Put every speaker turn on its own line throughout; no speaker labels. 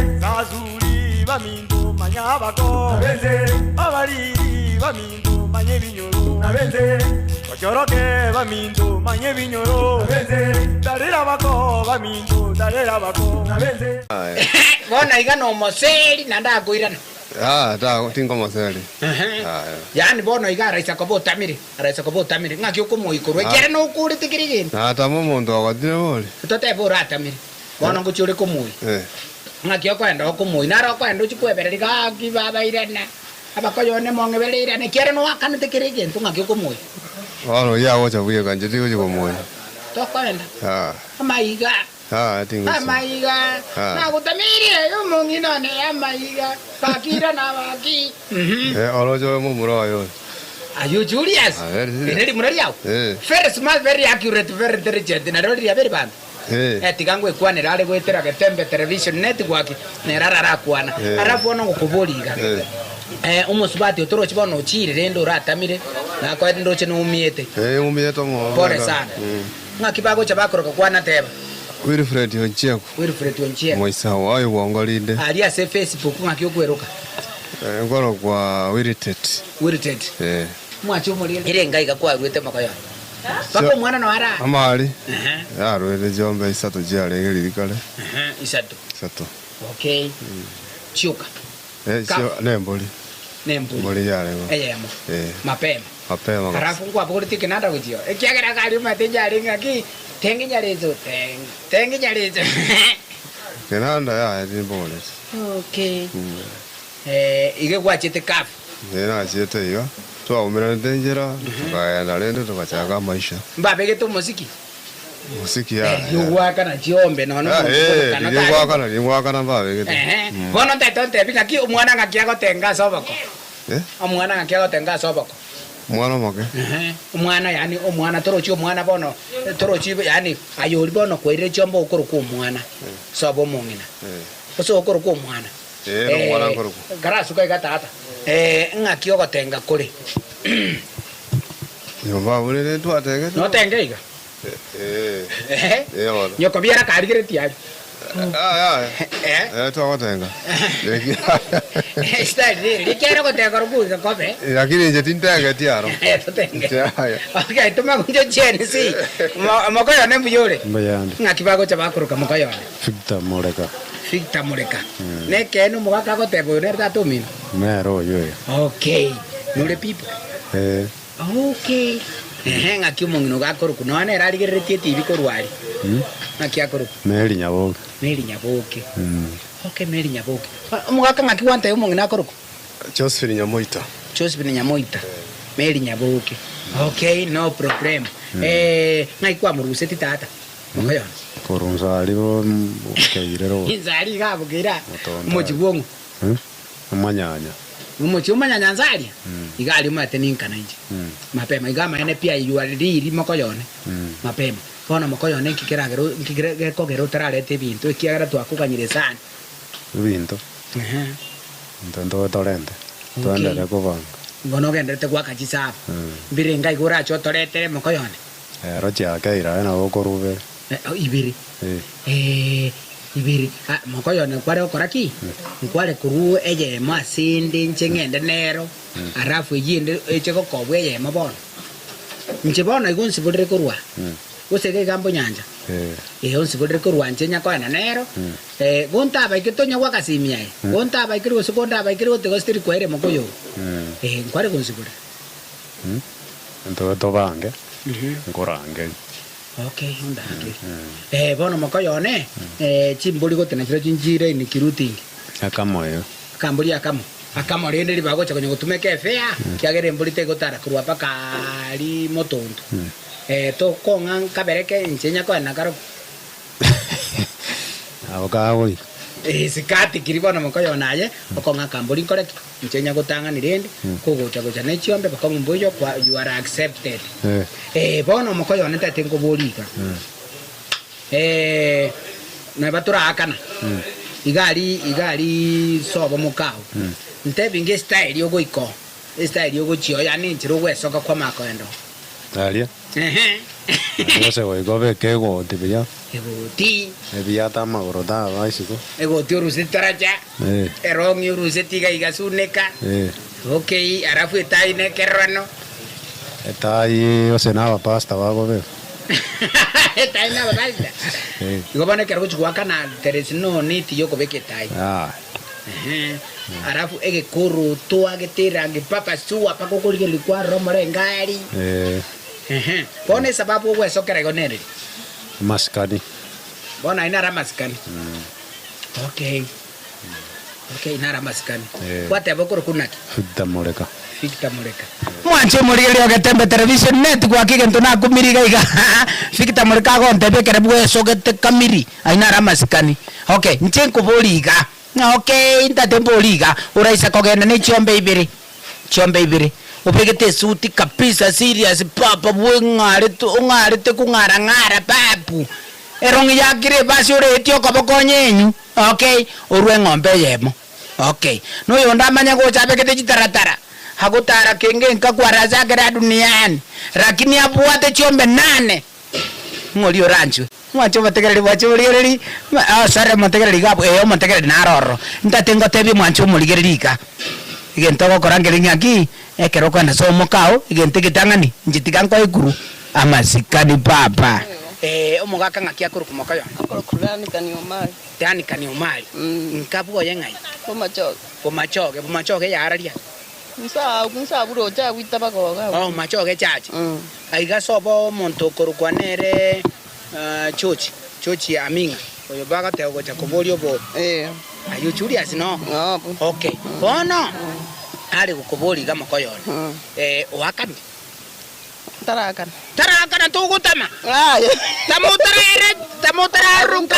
Sasuri baminto manya abako, abariri baminto manya ebinyoro, Bachoroke baminto manya ebinyoro, Tarera abako baminto tarera abako.
Bono iga nomoseri naende akoirana.
Ah, ta, tinkomoseri. Yaya.
Yaani bono iga araisa koba otamire, araisa koba otamire, ng'aki okomoikorwa, ekiagera nokorete kera egento.
Natama omonto ogotire bori.
Totebe oratamire, bono ngochia ore komoyia.
Eh.
Ng'aki okoenda okomoyia, naro okoenda ochie kwebereria gaki baba irana, abakoyone mong'ebereire irana, ekiagera noakanete kera egento ng'aki okomoyia.
Bono oyio agocha bweka inche tigochia komoyia.
Tokoenda.
Ah.
Amaiga.
Ah, tingochia.
Amaiga,
Ah.
nagotamirie omong'ina one, amaiga, gaki irana gaki. Mhm.
Eh, oroche oyo momura oye oyo.
Aye Julius,
Ah, very serious.
ere rimura riao.
Eh.
Very smart, very accurate, very intelligent, nario riria beri banto.
Eh.
Eh, tiga ngwekwanera are goetera Getembe television network, nere ararakwana.
Eh.
Alafu bono ngokoboria iga.
Eh.
Eh, omosubati otorochi bono ochire rende oratamire, nakoete ndoche noumiete.
Eh, ng'umiete omo.
Pole sana.
Mm.
Ng'aki bagocha bakoroka kwana teba.
Wilfred Onchieko.
Wilfred Onchieko.
Moisa oye bwongo rinde.
Aria ase Facebook ng'aki okweroka?
Nkorokwa Wiltet.
Wiltet.
Eh.
Mwache omorende. Ere enga iga kwaruete mokoyone. Mpaka omwana noyo ara.
Amari.
Ehe.
Yaruete chiombe isato chiarenge riria kare.
Ehe, isato.
Isato.
Okay. Chioka.
Eh,
Ka-
chio nembori.
Nembori.
Embori yarengeo.
Eyemo.
Eh.
Mapema.
Mapema kabisa.
Alafu nkwabogoretie ekenanda gochia oo, ekiagera akare omanyete inche are ng'aki, tenga enyareso, teng, tenga enyareso.
Ekenanda yaya timbogoreti.
Okay. Eh, iga gwachete kafu.
Inche nachiete iga, twaumeranete enchera, tokagenda rende togachaka amaisha.
Mbabegete omosiki?
Omosiki yaya.
Riria ogoakana chiombe nonya
Ah,
omonto
eh,
bw'obokano
riria
tari.
ngoakana, riria ngoakana mbabegete.
Ehe, bono ntaete ontebi ng'aki omwana ng'aki agotenga ase oboko.
Eh?
Omwana ng'aki agotenga ase oboko.
Omwana omoke.
Ehe, omwana yaani omwana torochi omwana bono, torochi yaani aye oria bono kwairire chiombe okorokwa omwana, soba omong'ina. Gose okorokwa omwana.
Eh, nomwana nkorokwa.
Karasuka iga tata, ng'aki ogotenga kore?
Nyomba abwo rende ntwatengete.
Notenge iga?
Eh,
Ehe.
eh bono.
Nyoko biara karigeretie aria.
Ah,
Eh.
eh, twagotenga.
Style riri rikiara ogotenga korokwa iga kobe.
Lakini inche tintengeti aro.
Eh, totenge.
Inche aya.
Okay, toma gocha Gen Z. Mo- Mokoyone mbuya ore?
Mbuyande.
Ng'aki bagocha bakoroka mokoyone?
Victor Mureka.
Victor Mureka. Nekeene omogaka agoteba oyo nere tata omino?
Nere oyo oyo.
Okay. Nore people?
Eh.
Okay. Ehe, ng'aki omong'ina ogo akorokwa? Nonya nere arigereretie etibi korwa aria. Ng'aki akorokwa?
Mary Nyaboke.
Mary Nyaboke. Okay, Mary Nyaboke. Omogaka ng'aki gwantebia omong'ina akorokwa?
Josephine Nyamoita.
Josephine Nyamoita. Mary Nyaboke. Okay, no problem. Eh, ng'aki kwamorusetie tata? Mokoyone.
Korwa nsari bo bokeire roche.
Insari iga abokeire aa.
Motondo
Omochie bw'ong'o?
Omanyanya.
Omochie omanyanya nse aria? Iga aria omanyete ninkana inche. Mapema iga amaene pi aye you are really mokoyone. Mapema. Bono mokoyone nki keragere nki gekogera otarareta ebinto ekiagera twakoganyire sana.
Ebinto?
Ehe.
Intwe ntobe torente.
Okay.
Toenderere kobanga.
Bono ogenderete goaka chisabu. Mbire iga orache otoretere mokoyone.
Ero chiakeire aye nabo okorubera.
Ibere.
Eh.
Ibere. Ah, mokoyone nkware gokora ki? Nkware korwa eyemo ase ende inche ng'ende nero, alafu eyio ende eche gokobwa eyemo bono. Inche bono igo nsiborere korwa, gose iga iga mbonyancha, eh, onsiborere korwa inche nyakoena nero, gontabaikire tonya goaka simi aye, gontabaikire gose kondabaikire gote gose teri kwaire mokoyo ogo, eh, nkware gonsiborera.
Intwe tobange, nkorangerie.
Okay, ondangerie. Eh, bono mokoyo one, eh, chimbori gote nachio chinchire in kirutingi.
Akamo iga.
Akambori akamo. Akamo rende ribaga gocha konya gotumeka efea, kiagera embori tegotara korwa mpaka aria motonto. Eh, tokong'a nkabereke inche nyakoe nakarokwo.
Nabo kagoika.
Eh, sikati kiri bono mokoyo one aye, okong'a akambori nkore ki? Inche nyagotang'ani rende, kogocha gocha ne chiombe bokong'u mboiyo kwa you are accepted. Eh, bono omokoyo one ntagete nkoborie iga. Eh, neba toraakana, iga aria iga aria sobo mokao, ntebi nge estyle ogoika oo, estyle ogochia oo yaani enchera ogwesoka kwamanya koenda oo.
Aria.
Ehe.
Naende gose goika obeke egoti buya.
Egoti.
Ebiato amagoro taba isiko.
Egoti orusie taracha.
Eh.
Erong'i orusie tiga iga suneka.
Eh.
Okay, alafu etai na ekerorano.
Etai gose na abapastor bakobeka.
Etai na abapastor?
Eh.
Igo bono ekero ogochia goakana there is no need ya okobeka etai.
Yaya.
Ehe. Alafu egekoroto agete erangi mpaka sure mpaka okorigereria kwarora omorengari.
Eh.
Ehe. Bono esababu ogwesokera igo nereri?
Amasikani.
Bono ayio naro amasikani. Okay. Okay, naro amasikani.
Eh.
Gwateba okorokwa naki?
Victor Moreka.
Victor Moreka. Mwanche omorigereria o Getembe Television net gwaka egento nakumiri iga iga Victor Moreka agontebia ekere bwesogete kamiri ayio naro amasikani. Okay, inche nkoboria iga, okay ntate mborie iga, oraisa kogenda ne chiombe ibere. Chiombe ibere, obegete esuti kabisa serious papa bweng'arete ong'arete kong'ara ng'ara papu, erong'i yakire ebasi oretie okoboko onye enyu okay, orwe eng'ombe eyemo okay. Na oyonde amanye gocha abegete chitaratara, agotara kenge nka kwarasakera duniani, lakini abwate chiombe nane. Ng'o oria oranchwe? Mwanche omotegereri, mwanche omorigereri, oh sorry omotegereri iga abwo, eh omotegereri naro ororo. Ntate ngotebie mwanche omorigereri iga, egento ogokora nkeri ng'a ki, ekero okoenda ase omokao, egento egetang'ani, inche tiga nkoe ekuru, amasikani papa. Eh, omogaka ng'aki akorokwa moka yone?
Akorokwa Danikani Omari.
Danikani Omari, nka bwoye ng'ai?
Bomachoge.
Bomachoge, Bomachoge yararia? Oh, machoge chache. Aiga ase obo omonto okorokwa nere George, George Aming'a, oyo bagoteba gocha koboria obo ayio Julius no? Okay. Bono, are gokoboria iga mokoyo one, oakanire?
Ntarakana.
Tarakana togotama. Tama otarere, tama otararuka.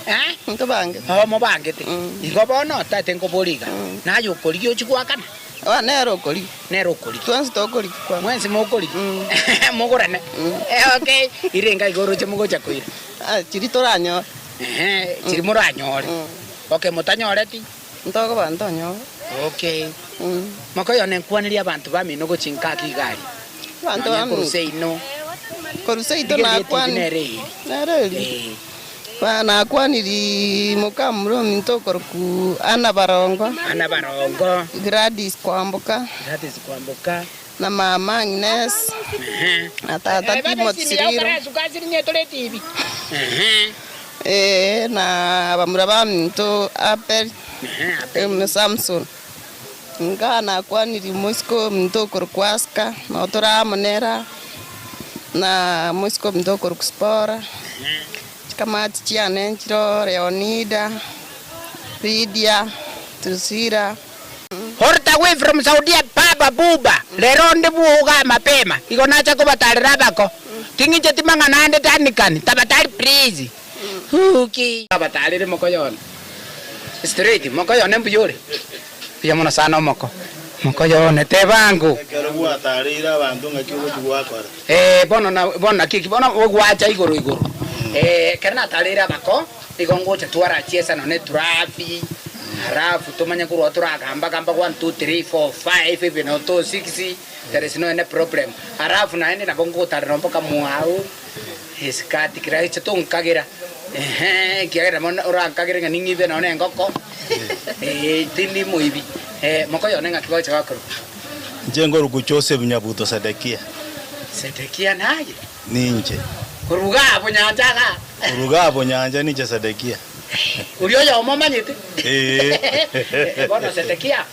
Eh?
Ntobangete.
Oo mobangete. Igo bono tata nkoborie iga, naye okorigia ochie goakana?
Oa nere okorigia.
Nere okorigia.
Twensi tokorigia kwanza.
Mwensi mokorigia? Mogorane? Okay, ire enga iga oroche mogocha koira?
Ah, chiria toranyore.
Ehe, chiria moranyore. Okay, motanyoreti?
Ntokoba ntonyore.
Okay. Mokoyone nkwanerie abanto bamino gochia inka ake iga aria.
Abanto
Nonya
bamino.
korwa seino.
Korwa seito
Rigereria etibi
nakwane.
nere eri.
Nere eri.
Eh.
Ba nakwanirie mokamura ominto okorokwa Anna Barongo.
Anna Barongo.
Gladys Kwamboka.
Gladys Kwamboka.
Na mama Agnes.
Ehe.
Na tata Timothy Siriro.
Ehe.
Ee, na bamura baminto Abel, na Samson. Inga nakwanirie moiseke ominto okorokwa Aska, nabo tore amo nere aa, na moiseke ominto okorokwa Sipora, chikamati chiane nchiroo Leonida, Lydia, Drusilla.
All the way from Saudia baba buba rero onde bwoga mapema igo nacha kobatarera abako ting'incheti mang'ana ande tanikani tabatari please huki. Abatarere mokoyone straight mokoyone mbuya ore mbuya mono sana omoko mokoyone tebango.
Ekero gwatareire abanto ng'aki ogochia gwakora.
Eh bono na bono naki eki bono ogwacha igoro igoro eh ekero natareire abako. Igo ngocha twarachiesa nonya eturafi, alafu tomanye korwa toragamba gamba one two three four five even no two six, there is no any problem. Alafu naende nabo ngogotarera mpaka mwao, esikati kera eche tonkagera, ehe, ekiagera bono orankagere ng'a ning'ibe nonya na engoko, eh, tindi moibi. Mokoyo one ng'aki gocha gakorokwa?
Inche nkorokwa Joseph Nyabuto Sedekia.
Sedekia naye?
Ninche.
Korwa iga abwo nyancha igaa.
Korwa iga abwo nyancha ninche Sedekia.
Oria oyomo omanyete.
Ee.
Bono Sedekia,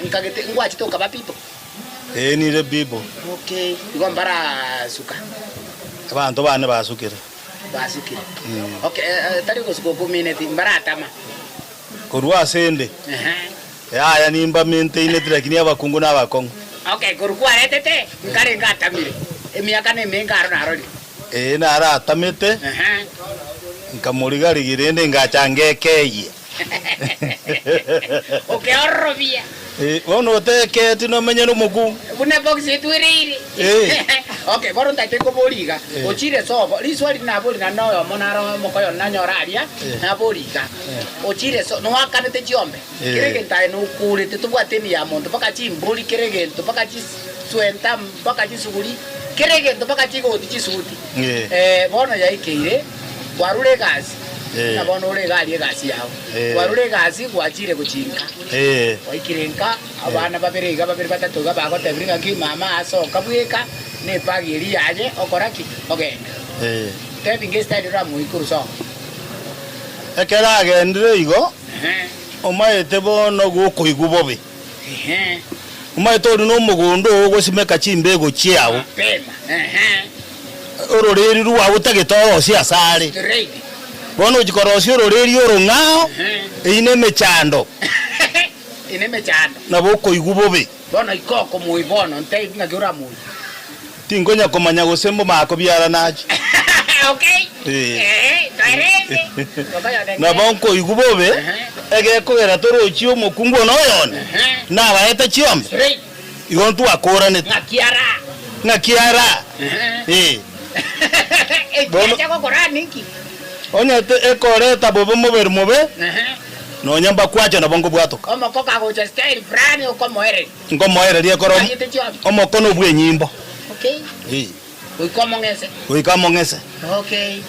nkagete ngwachete okaba bibo?
Ee, nire bibo.
Okay, igo mbarasuka.
Abanto bane basukire.
Basukire. Okay, tari gosuka okwo omineti, mbaratama.
Korwa ase 'nde, yaya nimbamentaineti, lakini abakungu nabakong'u.
Okay, korwa kwaretete, nkare ngatamire, emiaka nemenge aro narorire.
Ee, naro atamete, nkamoriga-rigia, rende ngacha ngekeyia.
Okeororobia.
Ee, bono otekeeti nomenye nomokungu.
Buna ebox etwereire.
Ee.
Okay, bono ntaete nkoboria iga,
Eh.
ochire sobo, riswali nabori naende noyomo naro omokoyo one nanyore aria,
Eh.
nabori iga, ochire so noakanete chiombe,
Eh.
kera egento aye nokorete tobwate emi ya monto mpaka chimbori kera egento mpaka chiswenta mpaka chisuguri. Kera egento mpaka chigoti chisuti.
Eh.
Eh, bono yaikeire, kwarure egasi,
Eh.
buna bono ore iga aria egasi yao.
Eh.
Kwarure egasi gwachire gochinka.
Eh.
Gwaikire nka, abana babere iga babere batato iga bagotebire ng'aki mama asoka bweka, na ebag eria yaye okora ki? Ogenda.
Eh.
Tebi nge estyle oramoike korwa sobo.
Ekero agendire igo,
Ehe.
omaete bono gokoigwa bobe.
Ehe.
Omaete ori nomogondo oo ogosimeka chimbego chiao.
Mapema. Ehe.
Ororeri rwao otagete orosie asare.
Straight.
Bono ochia korosia ororeri orong'ao,
Ehe.
eyio nemechando.
Eye nemechando.
Nabo okoigwa bobe.
Bono ika okomoyia bono, ntebi ng'aki oramoyie.
Tinkonya komanya gose mbomanya kobiara nache.
Okay.
Eh.
Eh, toerende. Okoyonde
Nabo nkoigwa bobe,
Ehe.
egekogera torochie omokungu one oyone,
Ehe.
nabaete chiombe,
Straight.
igo ntwakoranete.
Ng'aki ara.
Ng'aki ara.
Ehe.
Eh. Bono-
Ekiacha gokora ninki?
Onye te- ekoreta bobe mobere mobe,
Ehe.
nonya mbakwache nabo nkobwatoka.
Omoko kagocha style fulani okomoereria.
Nkomoereria ekero
Ayete chiombe.
omokono bw'enyimbo.
Okay.
Eh.
Goika omong'ese.
Goika omong'ese.
Okay.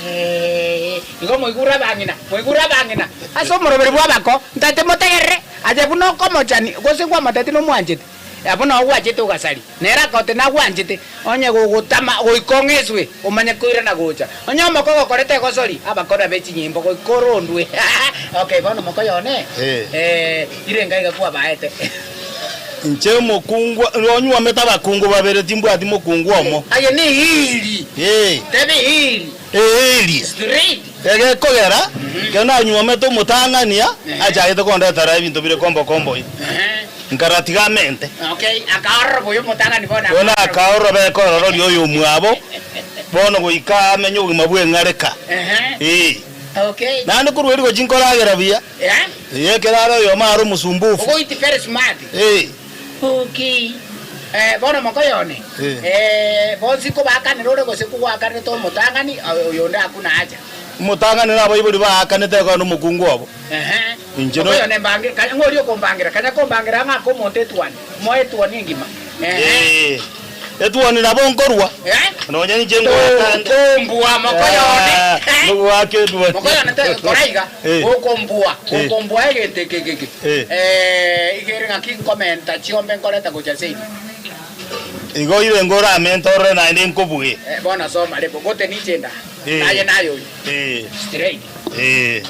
Eh, igo moigure abang'ina, moigure abang'ina. Ase omoroberi bw'abako, ntaete motegerere, aye buna okomochani, gose kwamoteti nomwanchete, abwo nao gwachete ogasaria. Nere akote nagwanchete, onye gogotama goika ong'eswe, omanye koirana gocha. Onye omoko ogokorete egosori, abakora be chinyimbo goika orondwe. Okay, bono mokoyo one,
Eh.
irenga iga kwabaete.
Inche omokungu, onyuomete abakungu babere, timbwati mokungu omo.
Aye neeri,
Eh.
tebe eeri,
Eeri.
straight.
Egekogera, ekero nanyuomete omotang'ania,
Ehe.
achagete kondetera ebinto bire kombo kombo iga.
Ehe.
Nkaratiga amente.
Okay, akaorora oyo omotang'ani bono
Bono
akaorora.
akaorora ekorororia oyo omwabo, bono goika amenye obogima bw'eng'areka.
Ehe.
Ee.
Okay.
Naende korwa erio gochia nkoragera buya.
Eh?
Ee, ekero are oyomo are omosumbufu.
Ogoiti very smart.
Ee.
Okay. Eh, bono mokoyo one.
Eh.
Eh, bonsi kobakanera ore gose kogwakanerete omotang'ani, oyonde akuna acha.
Omotang'ani na abaibori baakanete ekero nomokungu obo.
Ehe.
Inche no-
Mokoyo one mbange, kanya ng'o oria okombangira, kanya kombangira ng'ake omonto etuoni, moe etuoni engima. Ehe.
Ee. Etuoni nabo nkorua.
Eh?
Nonya ninche ngoaka nde.
Tokombua mokoyo one.
Ah, Nogoaka etuoni.
Mokoyo one te kora iga.
Eh.
Gokombua,
Eh.
gokombua egento eke eke eke.
Eh.
Eh, iga ere ng'aki nkomenta chiombe nkoreta gocha seino.
Igo ibe oramente orore naende nkobue.
Eh, bono soma rebo, gote ninche nda.
Eh.
Naye naye oyo.
Eh.
Straight.
Eh.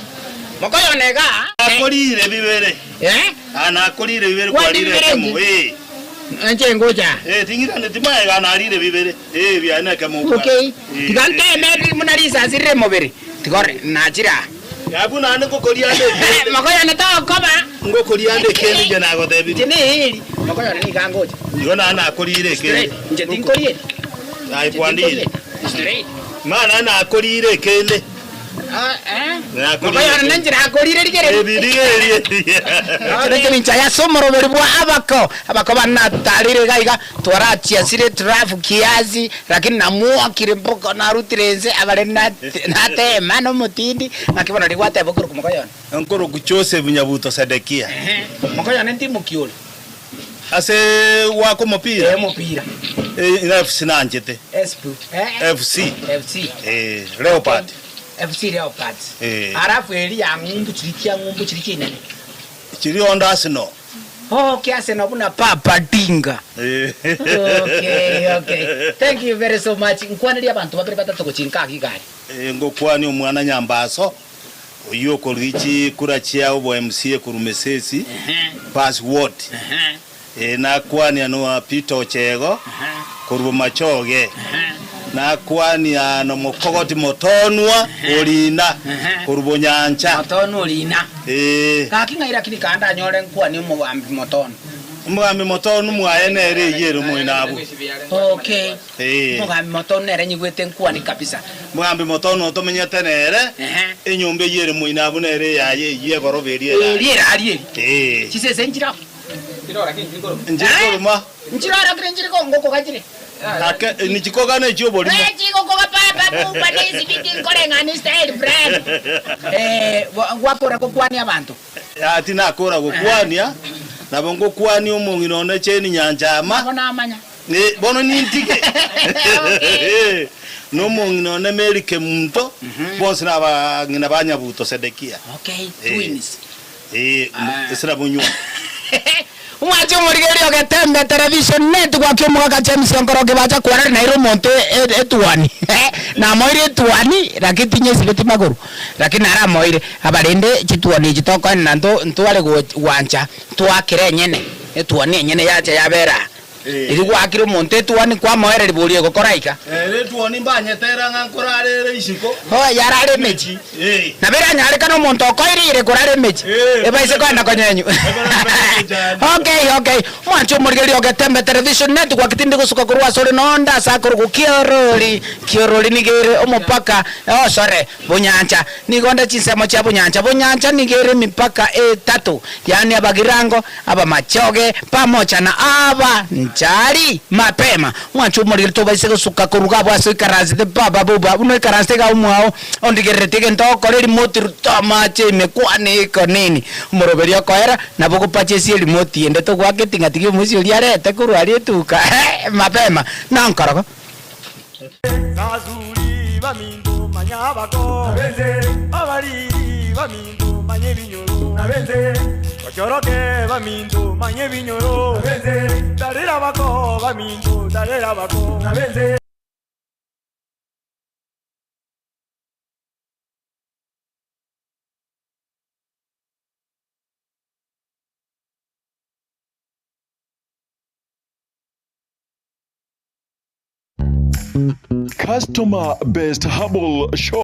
Mokoyo one iga.
Nakorire bibere.
Eh?
Ah, nakorire bibere
Kwarire
kwarire
bibere
ekemo.
inche?
Eh.
Inche ngocha.
Eh, ting'iraneti magega narire bibere. Eh, biaye nekemo okwana.
Okay.
Eh.
Tiga nteme buna risasi rire mobere. Tiga ore nachire aa.
Abwo naende ngokoria ande ekende.
Mokoyo one tokoba.
Ngokoria ande ekende inche nagotebirie.
Inche neeri. Mokoyo one nigo angocha.
Igo naende nakorire ekende.
Straight. Inche tinkorieti.
Aye kwandire.
Straight.
Mana nakorire ekende.
Mokoyo one nenchera akorire rigereria.
Ebi rigereria.
Enchera enchera ase omoroberi bwa abako. Abako bane natarire iga iga twarachiasire traffic kiasi lakini namuokire mpaka narutire ense abare natema nomotindi naki bono riria gwateba okorokwa mokoyo one.
Nkorokwa Joseph Nyabuto Sedekia.
Ehe, mokoyo one ntimoki ore.
Ase goaka omopira?
Eh, omopira.
Eh, ina FC nanchete.
SP, eh?
FC.
FC.
Eh, Leopard.
FC Leopards.
Eh.
Alafu eria ya ng'umbu chiria chia ng'umbu chiria chinene.
Chiria onde Arsenal.
Okay, Arsenal buna Papa Dinga.
Eh.
Okay, okay. Thank you very so much. Nkwanerie abanto babere batato gochia inka iga igare.
Eh, ngokwania omwana Nyambaso, oyio okorugia chikura chia obo MCA korwa Mesesi, Pass Ward. Eh, nakwania noa Peter Ochego korwa Machoge. Nakwania nomokogoti Motonwa Orina korwa Bonyancha.
Motonwa Orina.
Eh.
Gaki ng'ai lakini kande anyore nkwanie omogambi Motonwa.
Omogambi Motonwa mwaye nere eyio ere omoino abwo.
Okay.
Eh.
Omogambi Motonwa nere nyigwete nkwanie kabisa.
Omogambi Motonwa otomenyete nere, enyomba eyio ere moino abwo nere eyaye eyio egoroba eria eraria.
Eria eraria
eria. Eh.
Chisese nchire abwo.
Nchiri koruma.
Nchire oro kere nchiri kongokoga chire.
Ake nichikoga ne chioborimo.
Eh, chigokoga papa pupa ne esibiti nkoreng'ana style fulani. Eh, gwakora gokwania abanto.
Ah, tinakora gokwania, nabo ngokwania omong'ina one Jane Nyanchama.
Nabo namanya.
Eh, bono nintige. Na omong'ina one Mary Kemunto, bonsi nabang'ina ba Nyabuto Sedekia.
Okay,
Eh.
twins.
Eh,
Ah.
esira bonywa.
Omwanchi omorigereria ogetembe television network omogaka James Onkoroki bacha kwarari naire omonto etuani namoire etuani lakini tinyesibeti magoro lakini naramoire aba rende chituoni echi tokoenena nto ntware gwancha twakere enyene etuoni enyene yacha yabera aa. Riria gwakire omonto etuoni kwamoereria boria egokora iga.
Ere etuoni mbanyetera ng'a nkorarere isiko.
Oh, yarare emechi. Nabo eranyarekane omonto okoirire korara emechi, ebaise kogenda konyenywa. Okay, okay. Mwanche omorigereria o Getembe Television Network tindi gosuka korwa asore nonde ase akorokwa Kiorori. Kiorori nigo ere omopaka, oh sorry, Bonyancha. Nigo onde chinsemo chia Bonyancha. Bonyancha nigo ere emipaka etato, yaani Abagirango, Abamachoge, pamoja na abanchari mapema. Mwanche omoriri tobaise gosuka koruga abwo ase oikaransete baba boba buna oikaransete iga omwao ondigereretie egento ogokora erimoti ruta amache ime kwana iko nini omoroberi okoera nabo ogopachesia erimoti ende togoaka eting'ati gia omoisia oria arete korwa aria etuka mapema nankorogo.
Nasuri baminto manya abako abariri baminto manya ebinyoro bachoroke baminto manya ebinyoro tarera abako baminto tarera abako.
Customer Best Herbal Shop.